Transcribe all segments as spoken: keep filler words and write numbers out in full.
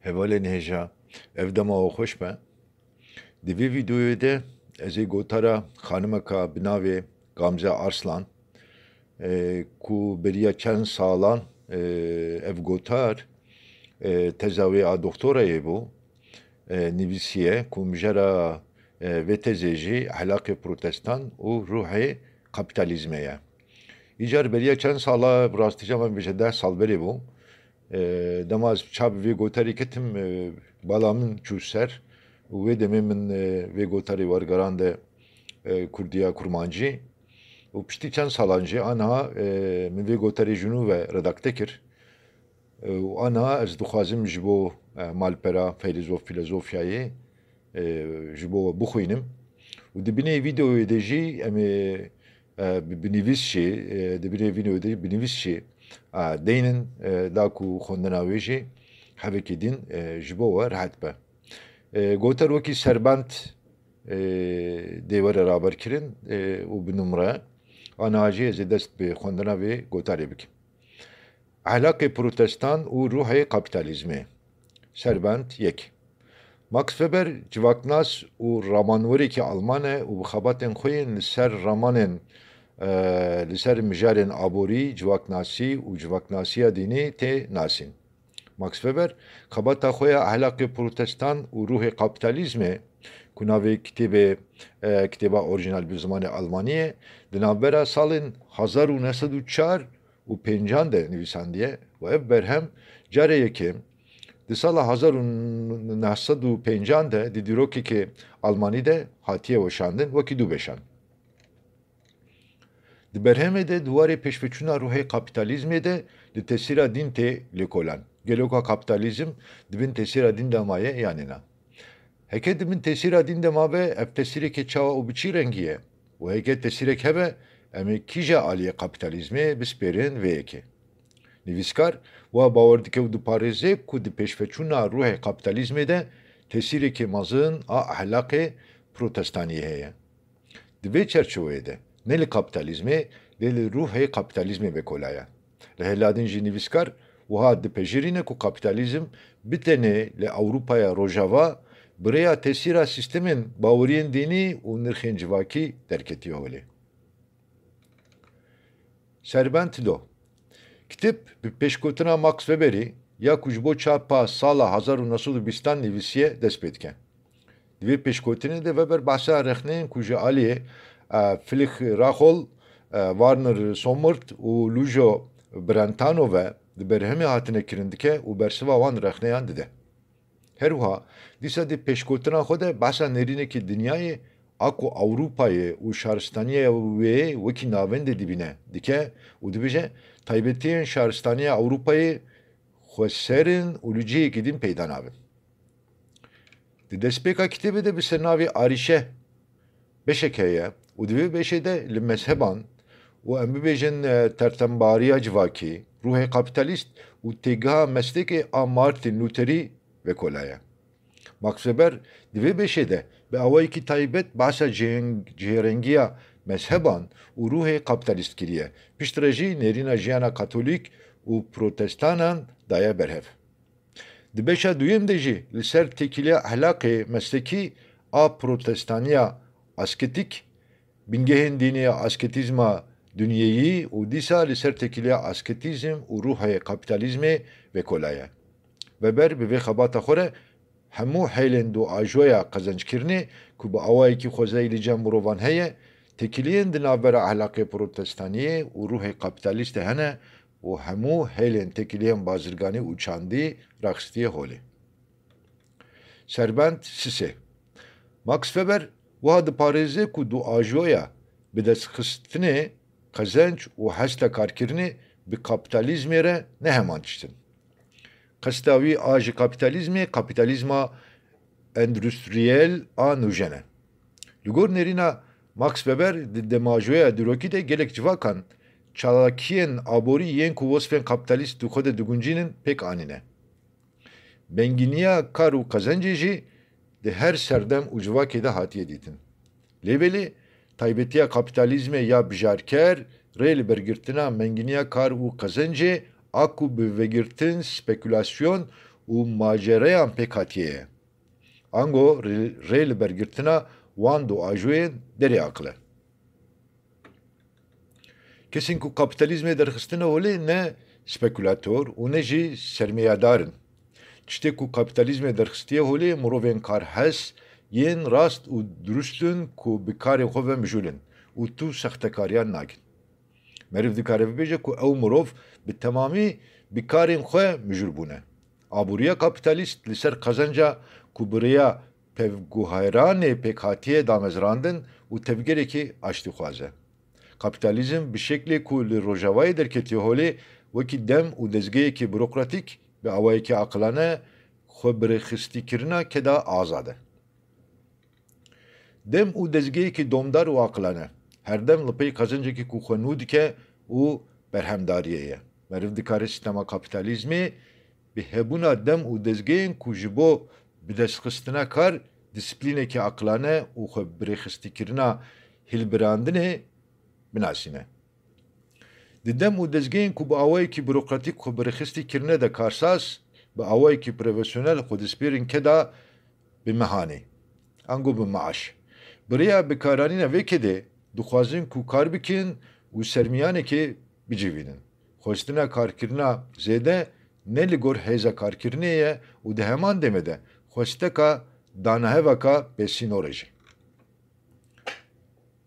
Hevalên hêja, ev dema we xweş be. Di vê vîdeoyê de ez ê gotara xanimeka bi navê Gamze Arslan, e, ku beriya çend salan, e, ev gotar, e, teza wê a doktorayê bû, e, nivîsiye, ku mijara, e, vê tezê jî ehlaqê protestan û ruhê kapîtalîzmê ye. Îcar beriya çend sala, bi rastî ca me bêje deh sal berê bû. E, dema ez çap vê gotarî ketim, e, bala min çû ser û wê demê min, e, vê gotarî wergerande, e, kurdiya kurmancî û piştî çend salan jî aniha, e, min vê gotarî ji nû ve redakte kir. E, û aniha ez dixwazim ji bo, e, malpera, feylezof, filozofyayê, e, ji bo we bixwînim. Û di binê vîdeoyê de jî em ê, e, bi, binivîs jî, e, di binê vîdeoyê de binivîs jî, e, deynin, e, da ku xwendina wê jî hevekî din, e, ji bo we rehet be. E, goter wekî serbent, e, dê were raberkirin, e, û bi numre. Aniha jî ez ê dest bi xwendina vê gotarê bikim. Ehlaqê protestan û ruhê kapîtalîzmê. Serbent yek. Max Weber civaknas û ramanwerekî Alman e û bi xebatên xwe yên li ser ramanên, e, li ser mijarên aborî, civaknasî û civaknasiya dînî tê nasîn. Max Weber xebata xwe ya Ehlaqê Protestan û Ruhê Kapîtalîzmê, ku navê kitêbê, e, kitêba orîjinal bi zimanê Almanî ye, di navbera salên hezar û neh sed û çar û pêncan de nivîsandiye û ev berhem carê yekê di sala hezar û neh sed û pêncan de di dîrokekê Almanî de hatiye weşandin wekî du beşan. Di berhemê de di warê pêşveçûna ruhê kapîtalîzmê de di tesîra dîn tê lêkolan. Gelo ka kapîtalîzm di bin tesîra dîn de maye yanî na? Heke di bin tesîra dîn de mabe, ev tesîreke çawa û bi çi rengî ye? Û heke tesîrek hebe, em ê kîja aliyê kapîtalîzmê bispêrin vê yekê? Nivîskar wiha bawer dike û diparêze ku di pêşveçûna ruhê kapîtalîzmê de tesîrekî mezin a ehlaqê protestaniyê heye. Di vê çerçeveyê de ne li kapîtalîzmê, lê li ruhê kapîtalîzmê vekola ye. Li hêla din jî nivîskar wiha dipejirîne ku kapîtalîzm bi tenê li Ewropaya Rojava bi rêya tesîra sîstemên baweriyên dînî û nirxên civakî derketiye holê. Serbent do. Kitêb bi pêşgotina Max Weberî ya ku ji bo çapa sala hezar û neh sed û bîstan nivîsiye dest pê dike. Di vê pêşgotinê de Weber behsa rexneyên ku ji aliyê, e, Friedrich Rachol, e, Werner Sommert û Lujo Brentano ve di berhemê hatine kirin dike û bersiva wan rexneyan dide. Her wiha dîsa di pêşgotina xwe de behsa nêrînekî dinyayê a ku Ewropayê û şaristaniya wê wekî navendê dibîne dike û dibêje, taybetiyên şaristaniya Ewropayê xweser in û li cihekî din peyda nabin. Di destpêka kitêbê de bi ser navê Arîşe beşek heye û di vê beşê de li mezheban û em bibêjin, e, tertembariya civakî, ruhê kapîtalîst û têgiha meslekê a Martin Lutherî vekola ye. Max Weber di vê beşê de bi awayekî taybet behsa cihên-, cihêrengiya mezheban û ruhê kapîtalîst kiriye. Piştre jî nêrîna jiyana katolîk û protestanan daye berhev. Di beşa duyem de jî li ser têkiliya ehlaqê meslekî a protestaniya asketîk, bingehên dînê ya asketîzma dinyeyî û dîsa li ser têkiliya asketîzm û ruhê kapîtalîzmê vekola ye. Weber bi vê xebata xwe re hemû heylên duajoya qezenckirinê ku bi awayekî xwezayî li cem mirovan heye, têkiliyên di navbera ehlaqê protestaniyê û ruhê kapîtalîst de hene û hemû heylên têkiliyên bazirganî û çandî raxistiye holê. Serbend sisê. Max Weber wiha diparêze ku duajoya bidestxistinê qezenc û hesta karkirinê bi kapîtalîzmê re ne heman tişt in. Qesta wî a ji kapîtalîzmê, kapîtalîzma endustriyel a nûjen e. Li gor nêrîna Max Weber di demajoya dîrokî de gelek civakan çalakiyên aborî yên ku wesfên kapîtalîst di xwe de diguncînin pêk anîne. Bengîniya kar û qezencê jî di her serdem û civakê de hatiye dîtin. Lê belê taybetiya kapîtalîzmê ya bijarker rê li bergirtina mengîniya kar û qezencê a ku bi vegirtin, spekulasyon û macereyan pêk hatiye ye. Ango rê, rê li bergirtina wan du ajoyên derê aqil e. Kesên ku kapîtalîzmê derxistine holê ne spekulator û ne jî sermeyedar in. Tiştê ku kapîtalîzmê derxistiye holê mirovên karhes yên rast û durust in ku bi karên xwe ve mijûl in û tu sextekariyan nakin. Meriv dikare bibêje ku ew mirov bi temamî bi karên xwe mijûl bûne. Aboriya kapîtalîst li ser qezenca ku bi rêya pevguheranê pêk hatiye damezrandin û tevgerekî aştîxwaz e. Kapîtalîzm bi şeklê ku li Rojavayê derketiye holê wekî dem û dezgehekî burokratîk bi awayekî aqilane xwebirêxistîkirina keda azad e. Dem û dezgehekî domdar û aqilane, her dem li pey qezencekî ku xwe nû dike û berhemdariyê ye. Meriv dikare sîstema kapîtalîzmê bi hebûna dem û dezgehên ku ji bo bidestxistina kar, dîsîplînekî aqilane û xwe birêxistîkirina hilbirandinê binasîne. Di dem û dezgehên ku bi awayekî burokratîk xwe birêxistî kirine de karsaz bi awayekî profesyonel xwe dispêrin keda bi mehanê, ango bi meaş. Bi rêya bikaranîna vê kedê dixwazin ku kar bikin û sermiyanekê bicivînin. Xwestina karkirina zêde ne li gor hêza karkirinê ye û di heman demê de xwesteka danahevaka bêsînor e jî.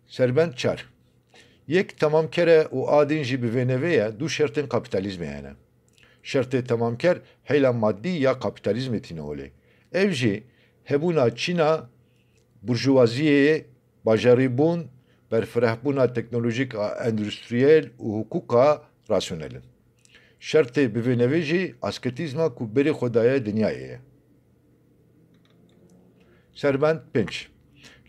Serbend çar. Yek temamker e û a din jî bi vê nevê ye, du şertên kapîtalîzmê hene. Şertê temamker heyla madî ya kapîtalîzmê tîne holê. Ev jî hebûna çîna burjuwaziyê, bajarîbûn, berfirehbûna teknolojîk a endûstriyel û hiqûqa rasyonel in. Şertê bi vê nevê jî asketîzma ku berê xwe daye dinyayê ye. Serbend pênc.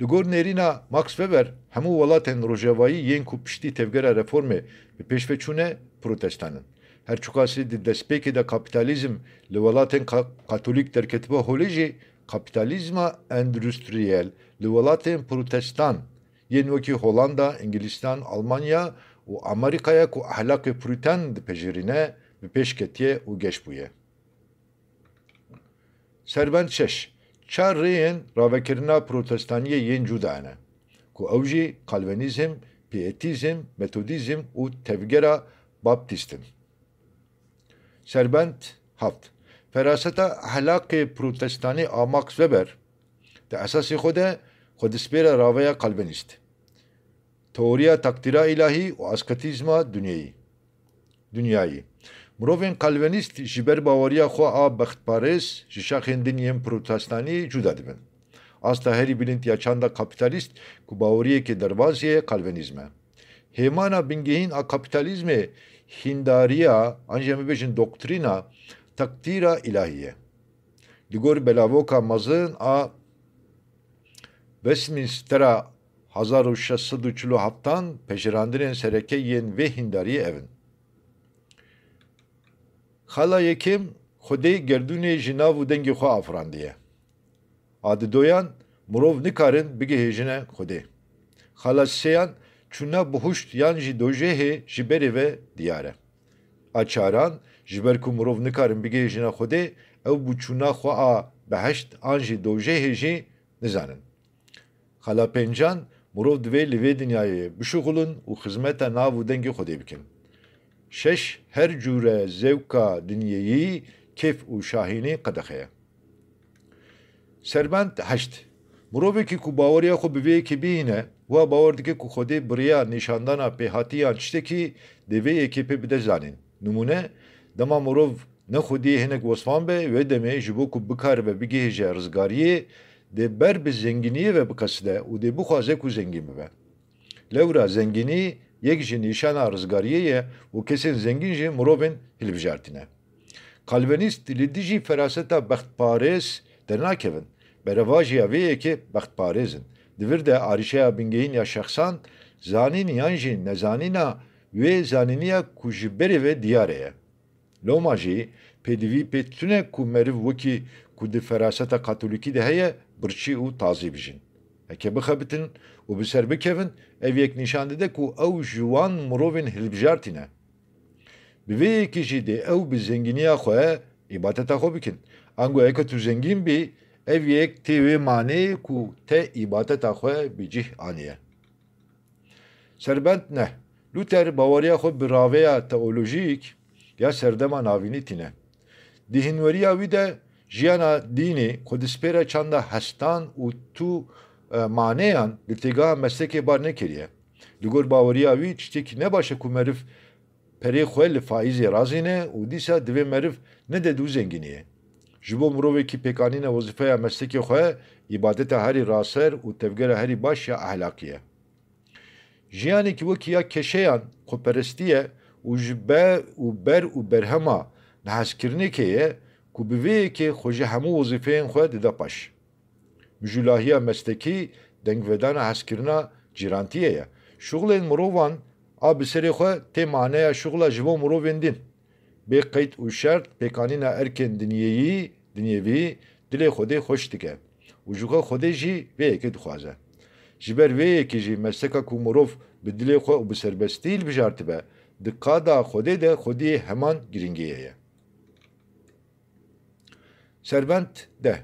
Li gor nêrîna Max Weber, hemû welatên rojavayî yên ku piştî tevgera reformê bi pêş ve çûne, protestan in. Her çiqasî di destpêkê de kapîtalîzm li welatên ka-, katolîk derketibe holê jî, kapîtalîzma endûstriyel li welatên protestan yên wekî Holanda, Îngilîstan, Almanya û Amerîkaya ku ehlaqê purîtan dipejirîne, bi pêş ketiye û geş bûye. Serbend şeş. Çar rêyên ravekirina protestaniyê yên cuda hene, ku ew jî kalvenîzm, pietîzm, metodîzm û tevgera baptîst in. Serbend heft. Feraseta ehlaqê protestanî a Max Weber di esasê xwe de xwe dispêre raveya kalvenîst. Teoriya takdîra îlahî û asketîzma dinyeyî. Dinyayî. Mirovên kalvenîst ji ber baweriya xwe a bextparêz ji şaxên din yên protestanî cuda dibin. Asta herî bilind ya çanda kapîtalîst ku baweriyeke derbazî ye kalvenîzm e. Hêmana bingehîn a kapîtalîzmê hîndariya, an jî em bibêjin doktrîna, takdîra îlahî ye. Li gor belavoka mezin a Westminstera hezar û şeş sed û çil û heftan, pejirandinên sereke yên vê hîndariyê ev in. Xala yekem, Xwedê gerdûnê ji nav û dengê xwe afirandiye. A didoyan, mirov nikarin bigihêjine Xwedê. Xala sêyan, çûna bihuşt yan jî dojehê ji berê ve diyar e. A çaran, ji ber ku mirov nikarin bigihêjine Xwedê, ew bûçûna xwe a behişt an jî dojehê jî nizanin. Xala pêncan, mirov divê li vê dinyayê bişuxulin û xizmeta nav û dengê Xwedê bikin. Şeş, her cûre zewka dinyeyî, kêf û şahînî qedexe ye. Serbend heşt. Mirovekî ku baweriya xwe bi vê yekê bihîne, wiha bawer dike ku Xwedê bi rêya nîşandana pêhatiyan tiştekî dê vê yekê pê bide zanîn. Nimûne, dema mirov ne Xwediyê hinek wesfan be, wê demê ji bo ku bikaribe bigihêje rizgariyê, dê ber bi zengîniyê ve biqeside û dê bixwaze ku zengîn bibe. Lewra zengînî yek ji nîşana rizgariyê ye û kesên zengîn jî mirovên hilbijartî ne. Kalvenîst li dijî feraseta bextparêz dernakevin. Berevajiya vê yekê bextparêz in. Di vir de arîşeya bingehîn ya şexsan, zanîn yan jî nezanîna wê zanîniya ku ji berê ve diyar e ye. Loma jî pêdivî pê tune ku meriv wekî ku di feraseta katolîkî de heye, birçî û tazî bijîn. Heke bixebitin û bi ser bikevin, ev yek nîşan dide ku ew ji wan mirovên hilbijartî ne. Bi vê yekê jî dê ew bi zengîniya xwe Îbadeta xwe bikin. Ango eke tu zengîn bî, ev yek tê wê maneyê ku te îbadeta xwe bi cih aniye. Serbend neh. Luther baweriya xwe bi raveya teolojîk ya serdema navînî tîne. Di hînweriya wî de jiyana dînî xwe dispêre çanda hestan û tu, e, maneyan li têgeha mestekê bar nekiriye. Li gor baweriya wî tiştekî ne baş e ku meriv perê xwe li faîzê razîne û dîsa divê meriv nede dû zengîniyê. Ji bo mirovekî pêkanîna wezîfeya mestekê xwe, îbadeta herî raser û tevgera herî baş ya ehlaqî ye. Jiyanekî wekî ya keşeyan xweperestî ye û ji be û ber û berhema nehezkirinekê ye ku bi vê yekê xwe ji hemû wezîfeyên xwe dide paş. Mijûlahiya mestekî dengvedana hezkirina cîrantiyê ye. Şuxulên mirovan a bi serê xwe tê maneya şuxula ji bo mirovên din. Bê qeyd û şert pêkanîna erkên dinyeyî, dinyevî dilê Xwedê xweş dike û ji xwe Xwedê jî vê yekê dixwaze. Ji ber vê yekê jî mesleka ku mirov bi dilê xwe û bi serbestî hilbijartibe, di qada Xwedê de xwediyê heman girîngiyê ye. Serbent de.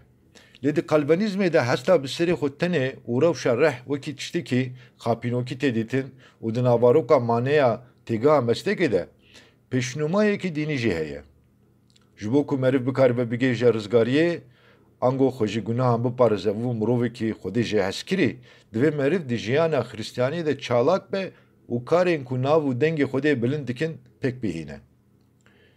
Lê di kalvenîzmê de hesta bi serê xwe tenê û rewşa reh wekî tiştekî xapînokî tê dîtin û di naveroka maneya têgeha mestekê de pêşnûmayekî dînî jî heye. Ji bo ku meriv bikaribe bigihêje rizgariyê, ango xwe ji gunahan biparêze û mirovekî Xwedê jê hezkirî, divê meriv di jiyana Xristiyaniyê de çalak be û karên ku nav û dengê Xwedê bilind dikin pêk bihîne.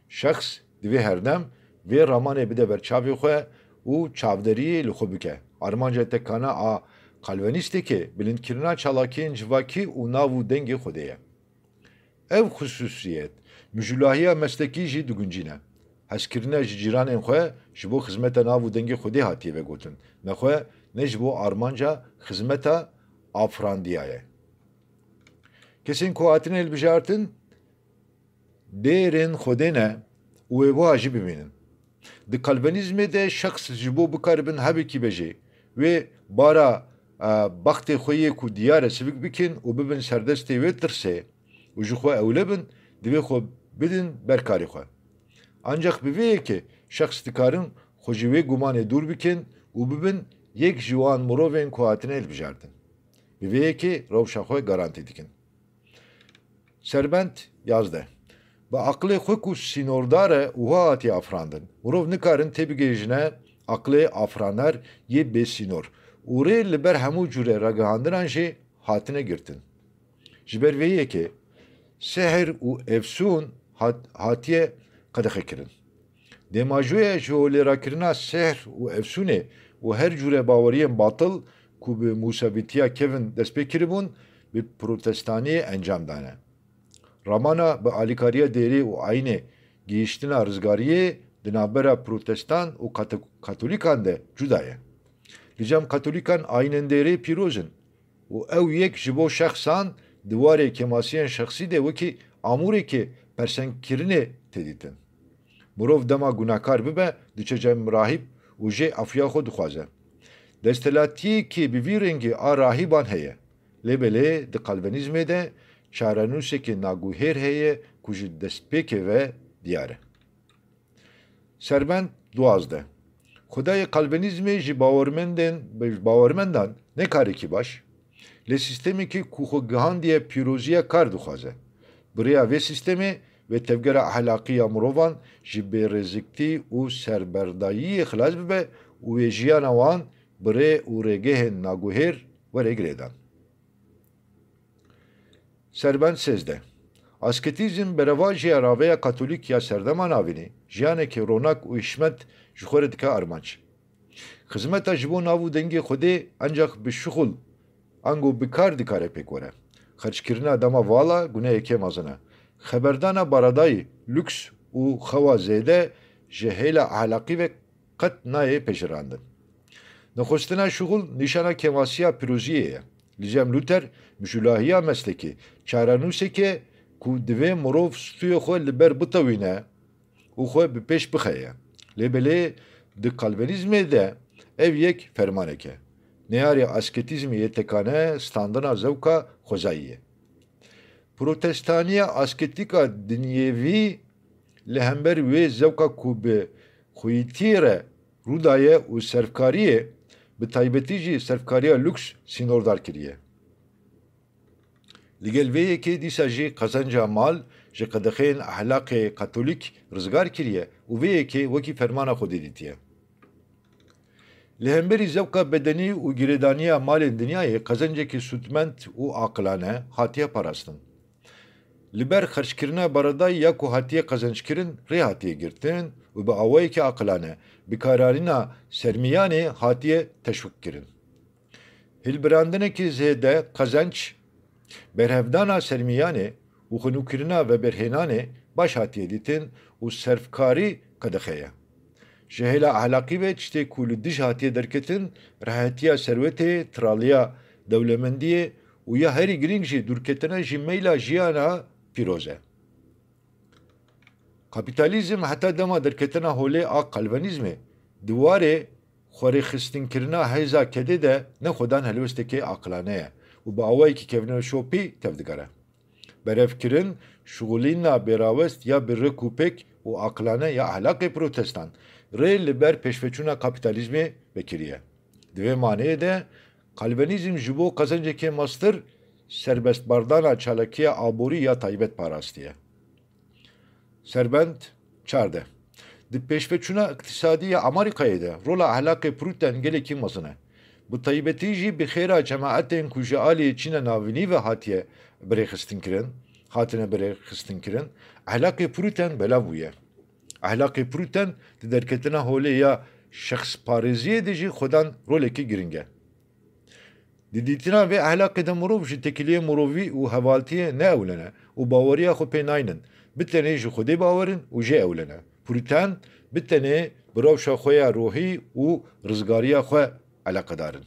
Şexs divê herdem vê ramanê bide ber çavê xwe û çavderiyê li xwe bike. Armanca tekana a kalvenîstekê bilindkirina çalakiyên civakî û nav û dengê Xwedê ye. Ev xisûsiyet, mijûlahiya mestekî jî diguncîne. Hezkirine ji cîranên xwe ji bo xizmeta nav û dengê Xwedê hatiye vegotin, nexwe ne ji bo armanca xizmeta afrandiya ye. Kesên ku hatine hilbijartin, dêrên Xwedê ne û wê wiha jî bimînin. Di kalvenîzmê de şexs ji bo bikaribin hebekî bejê, wê bara, e, baxtê xwe yê ku diyar e sivik bikin û bibin serdestê wê tirsê û ji xwe ewle bin, divê xwe bidin ber karê xwe. Ancax bi vê yekê şexs dikarin xwe ji wê gumanê dûr bikin û bibin yek ji wan mirovên ku hatine hilbijartin. Bi vê yekê rewşa xwe garantî dikin. Serbent yazdeh. Bi aqilê xwe ku sînordar e û wiha hatiye afirandin. Mirov nikarin têbigihêjine aqilê afiraner yê bêsînor û rê li ber hemû cûre ragihandinan jî hatine girtin. Ji ber vê yekê sihir û efsûn hat-, hatiye qedexekirin. Dêmajoya ji holêrakirina sihr û efsûnê û her cûre baweriyên batil ku bi Mûsebîtiya kevin dest pê kiribûn, bi protestaniyê encam dane. Ramana bi alîkariya dêrê û ayînê gihîştina rizgariyê di navbera protestan û kate-, katolîkan de cuda ye. Li cem katolîkan ayînên dêrê pîroz in û ew yek ji bo şexsan di warê kêmasiyên şexsî de wekî amûrekê persengkirinê tê dîtin. Mirov dema gunahkar bibe, diçe cem rahîb û jê efiya xwe dixwaze. Desthilatiyekê bi vî rengî a rahîban heye. Lê belê di kalvenîzmê de çarenûsekê naguhêr heye ku ji destpêkê ve diyar e. Serbend duwazdeh. Xwedayê kalvenîzmê ji bawermendên, ji bawermendan ne karekî baş, lê sîstemekî ku xwe gihandiye pîroziya kar dixwaze. Bi rêya vê sîstemê, wê tevgera ehlaqî ya mirovan ji bêrêziktî û serberdayiyê xilas bibe û wê jiyana wan bi rê û rêgehên naguhêr were girêdan. Serbend sêzdeh. Asketîzm berevajiya raveya katolîk ya serdema navînê, jiyanekî ronak û hişmet ji xwe re dike armanc. Xizmeta ji bo nav û dengê Xwedê ancax bi şixul, ango bi kar dikare pêk were. Xerckirina dema vala guneyekê mezin e. Xeberdana baradayî, lûks û xewa zêde ji hêla ehlaqî ve qet nayê pejirandin. Nexwestina şixul nîşana kêmasiya pîroziyê ye. Li cem Luther, mijûlahiya meslekê, çarenûseke ku divê mirov stûyê xwe li ber bitewîne û xwe bi pêş bixe ye. Lê belê di kalvenîzmê de ev yek fermanek e. Neyarê asketîzmê yê tekane standina zewka xwezayî ye. Protestaniya asketîka dinyevî li hember wê zewka ku bi xweyîtiyê re rû daye û serfkariyê, bi taybetî jî serfkariya lûks sînordar kiriye. Li gel vê yekê dîsa jî qezenca mal ji qedexeyên ehlaqê katolîk rizgar kiriye û vê yekê wekî fermana Xwedê dîtiye. Li hemberî zewqa bedenî û girêdaniya malên dinyayê qezencekî sûdmend û aqilane hatiye parastin. Li ber xerckirina beredayî ya ku hatiye qezenckirin rê hatiye girtin û bi awayekî aqilane bikaranîna sermiyanê hatiye teşwîq kirin. Hilbirandinekî zêde qezenc, berhevdana sermiyanê û xwinûkirina veberhênanê baş hatiye dîtin û serfkarî qedexe ye. Ji hêla ehlaqî ve tiştê ku li dij hatiye derketin, rehetiya serwetê, tiraliya dewlemendiyê û ya herî girîng jî dûrketina ji meyla jiyana pîroz e. Kapîtalîzm heta dema derketina holê a kalvenîzmê di warê xwerêxistinkirina hêza kedê de ne xwedan helwestekê aqilane ye û bi awayekî kevneşopî tevdigere. Berevkirin, şixulîna bêrawest ya bi rêk û pêk û aqilane ya ehlaqê protestan rê li ber pêşveçûna kapîtalîzmê vekiriye. Di vê maneyê de, kalvenîzm ji bo qezencekê mestir serbestbardana çalakiya aborî ya taybet parastiye. Serbend çardeh. Di pêşveçûna îqtisadî ya Amerîkayê de rola ehlaqê Prûten gelekî mezin e. Bi taybetî jî bi xêra cemaetên ku ji alî Çîna Navînî ve hatiye birêxistinkirin, hatine birêxistinkirin, ehlaqê Prûten belav bûye. Ehlaqê Prûten di derketina holê ya şexsparêziyê de jî xwedan rolekî girîng e. Di dîtina vê ehlaqê de mirov ji têkiliyê mirovî û hevaltiyê ne ewlen e û baweriya xwe pê naynin. Bi tenê ji Xwedê bawer in û jê ewlen e. Prûten bi tenê bi rewşa xwe ya ruhî û rizgariya xwe eleqedar in.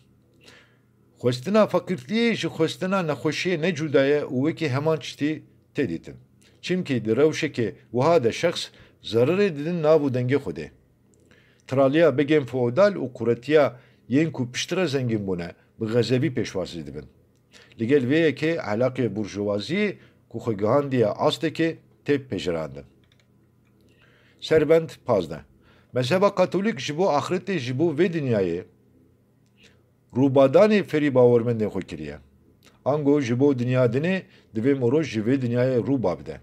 Xwestina feqîrtiyê ji xwestina nexweşiyê ne cuda ye û wekî heman tiştî tê dîtin. Çimkî di rewşekê wiha de şexs zererê didin nav û dengê Xwedê. Tiraliya begên feodal û quretiya yên ku piştre zengîn bûne, bi xezebî pêşwazî dibin. Li gel vê yekê ehlaqê burjuvaziyê ku xwe gihandiye astekê tê pejirandin. Serbend pazdeh. Mezheba Katolîk ji bo axretê, ji bo vê dinyayê, rûbadanê ferî bawermendên xwe kiriye. Ango ji bo dinya dinê divê mirov ji vê dinyayê rû babide.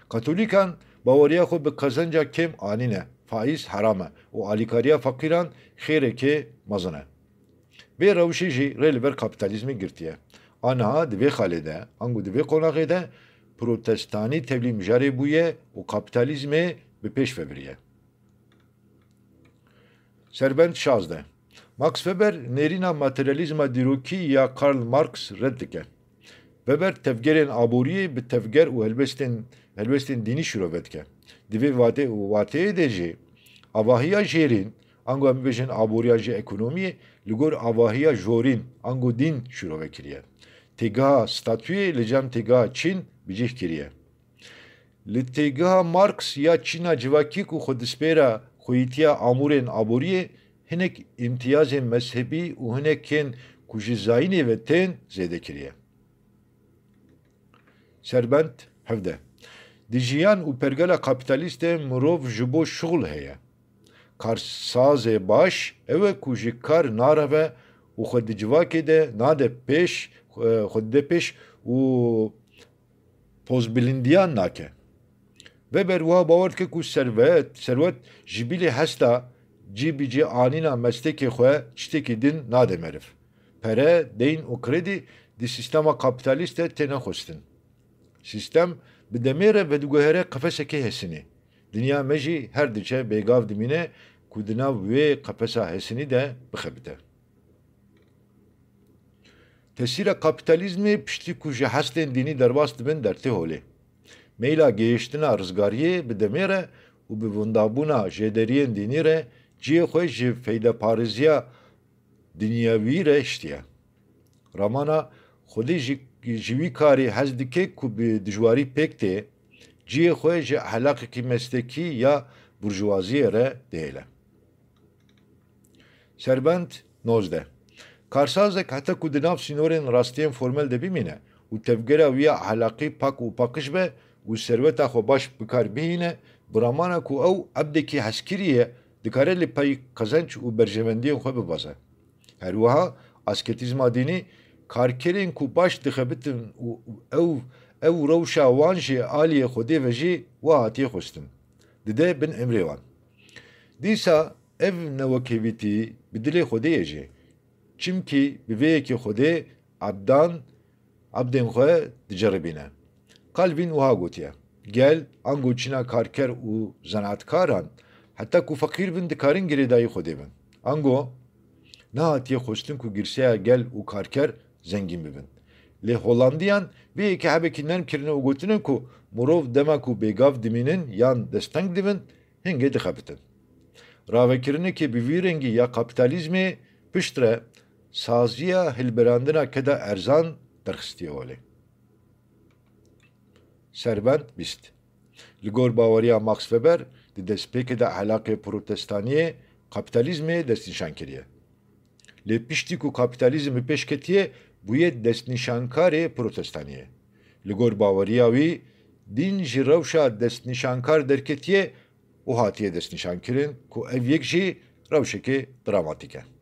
Katolîkan baweriya xwe bi qezenca kêm anîne, faîz heram e û alîkariya feqîran xêrekê mezin e. Vê rewşê jî rê li ber kapîtalîzmê girtiye. Aniha di vê xalê de, ango di vê qonaxê de protestanî tevlî mijarê bûye û kapîtalîzmê bi pêş ve biriye. Serbend şazdeh. Max Weber nêrîna materyalîzma dîrokî ya Karl Marx red dike. Weber tevgerên aboriyê bi tevger û helbestên, helbestên dînî şîrove dike. Di vê wate-, wateyê de jî avahiya jêrîn, ango em bibêjin aboriya ji ekonomiyê, li gor avahiya jorîn, ango dîn şîrove kiriye. Têgeha statuyê li cem têgeha çîn bi cih kiriye. Li têgeha Marx ya Çîna civakî ku xwe dispêre xweyîtiya amûrên aboriyê, hinek îmtiyazên mezhebî û hinekên ku ji zayînê ve tên zêde kiriye. Serbend hevdeh. Di jiyan û pergala kapîtalîst de mirov ji bo şixul heye. Karsazê baş ew e ku ji kar nareve û xwe di civakê de nade pêş, xwe dide pêş û pozbilindiyan nake. Weber wiha bawer dike ku servet, serwet ji bilî hesta cîbicî anîna mestekê xwe tiştekî din nade meriv. Pere, deyn û kredî di sîstema kapîtalîst de têne xwestin. Sîstem bi demê re vediguhere qefesekê hesinî. Dinya me jî her diçe bêgav dimîne ku di nav wê qefesa hesinî de bixebite. Tesîra kapîtalîzmê piştî ku ji hestên dînî derbas dibin dertê holê. Meyla gihiştina rizgariyê bi demê re û bi windabûna jêderiyên dînî re cihê xwe ji feydeparêziya dinyewî re hiştiye. Ramana Xwedê ji, ji wî karî hez dike ku bi dijwarî pêk tê, cihê xwe ji ehlaqekî mestekî ya burjuvaziyê re dihêle. Serbend nozdeh. Karsazek heta ku di nav sînorên rastiyên formel de bimîne û tevgera wî ya ehlaqî pak û paqij be û serweta xwe baş bi kar bihîne, bi ramana ku ew ebdekî hezkirî ye, dikare li pey qezenc û berjewendiyên xwe bibaze. Her wiha asketîzma dînî karkerên ku baş dixebitin û ew, ew rewşa wan jî aliyê Xwedê ve jî wiha hatiye xwestin, dide bin emrê wan. Dîsa ev newekhevîtî bi dilê Xwedê ye jî. Çimkî bi vê yekê Xwedê ebdan, ebdên xwe diceribîne. Calvin wiha gotiye, gel, ango çîna karker û zenaatkaran, heta ku feqîr bin, dikarin girêdayî Xwedê bin. Ango nehatiye xwestin ku girseya gel û karker zengîn bibin. Lê Holandiyan vê yekê hebekî nerm kirine û gotine ku mirov dema ku bêgav dimînin yan desteng dibin, hingê dixebitin. Ravekirinekê bi vî rengî ya kapîtalîzmê piştre saziya hilberandina keda erzan derxistiye holê. Serbend bîst. Li gor baweriya Max Weber, di destpêkê de ehlaqê protestaniyê kapîtalîzmê destnîşan kiriye. Lê piştî ku kapîtalîzm bi pêş ketiye, bûye destnîşankarê protestaniyê. Li gor baweriya wî, dîn ji rewşa destnîşankar derketiye û hatiye destnîşankirin ku ev yek jî rewşekê dramatîk e.